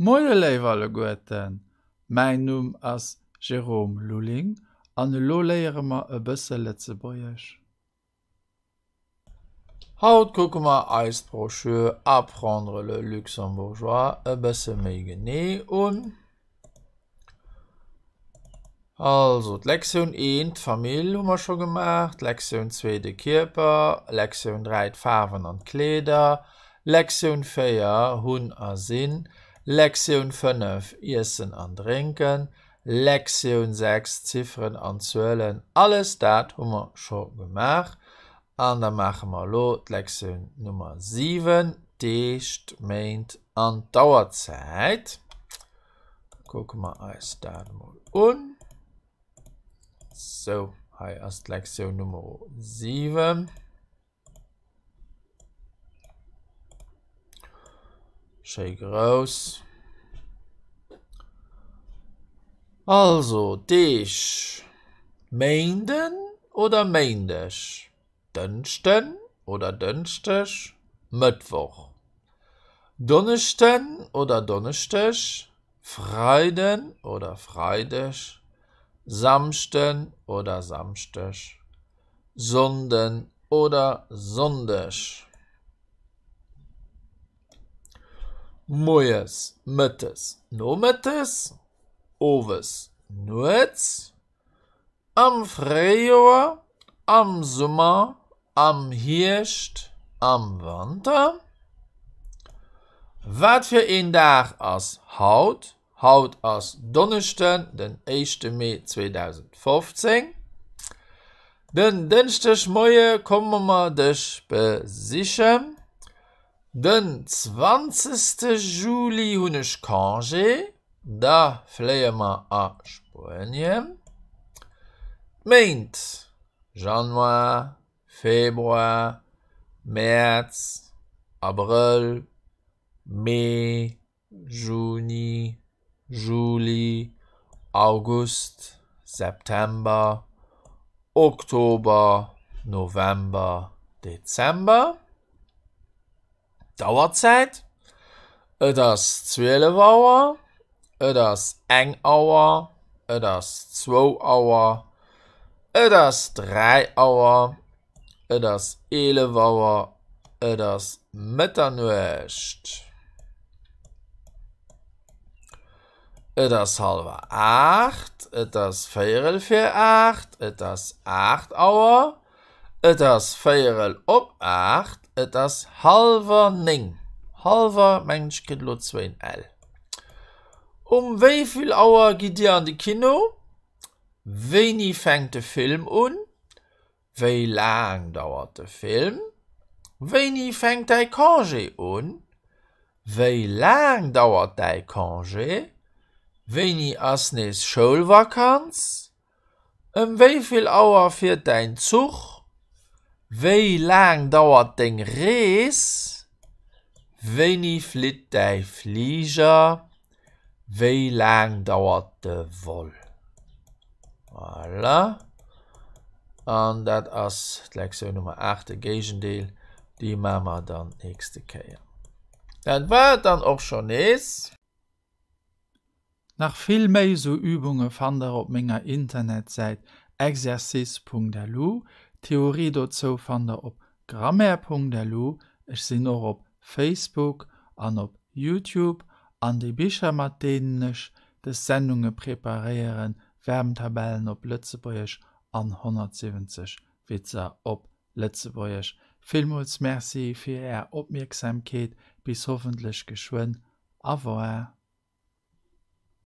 Moie léif alleguerten, mäin Numm ass Jérôme Lulling an elo léiere mer e bësse Lëtzebuergesch. Haut kucke mer eis d'Broschür Apprendre le luxembourgeois e bësse méi genee un. Also, d'Lektioun 1, d'Famill, hu mer scho gemaach, d'Lektioun 2, de Kierper, Lektioun 3, d'Faarwen an d'Kleeder, Lektioun 4, hunn a sinn, Lektioun 5, iessen an drénken, Lektioun 6, Zifferen an Zuelen. Alles dat hu mer scho gemaach. An da maache mer elo d'Lektioun Nummer 7, Deeg, d'Méint an d'Auerzäit. Kucke mer eis dat emol un. Sou, hei ass d'Lektioun Nummer 7. Schéi grouss. Also, Deeg, Méinden oder Méindeg? Dënschden oder Dënschdeg, Mëttwoch, Donneschden oder Donneschdeg, Freiden oder Freideg, Samschden oder Samschdeg, Sonnden oder Sonndeg. Moies, mëttes, nomëttes, owes, nuets. Am Fréijoer, am Summer, am Hierscht, am Wanter? Wat fir een Dag ass haut? Haut ass Donneschden, den éischte Mee 2015. Den Dënschdegmoie komme mer dech besichen. Den zwanzegste Juli hunn ech Congé, da fléie mer a Spuenien. D'Méint, Januar, Februar, Mäerz, Abrëll, Mee, Juni, Juli, August, September, Oktober, November, Dezember. D'Auerzäit, Et ass 12 Auer, et ass eng Auer, et ass zwou Auer, et ass 3 Auer, Et ass 11 Auer, et ass Mëtternuecht. Et ass hallwer 8, et ass véierel vir 8, et ass 8 Auer, et ass véierel op 8, et ass hallwer 9. Hallwer, mengen ech, kritt elo zwéin L. Um wéi vill Auer gitt Dir an de Kino? Wéini fänkt de Film un? Wéi laang dauert de Film? Wéini fänkt däi Congé un? Wéi laang dauert däi Congé? Wéini ass nees Schoulvakanz? Ëm wéi vill Auer fiert däin Zuch? Wéi laang dauert deng Rees? Wéini flitt däi Fliger? Wéi laang dauert de Vol? Voilà. An dat ass d'Lektioun Nummer 8, de Géigendeel. Déi maache mer dann d'nächste Kéier. Dat war et dann och schonn nees. Nach vill méi sou Übunge fannt der op menger Internetsäit exercice.lu. D'Theorie dozou fannt der op grammaire.lu. Ech sinn och op Facebook an op Youtube an déi Bicher mat deenen ech des Sendunge preparéieren, Verbentabellen op Lëtzebuergesch an 170 Witzer op Lëtzebuergesch. Villmools Merci fir är Opmierksamkeet, bis hoffentlech geschwënn. Au revoir.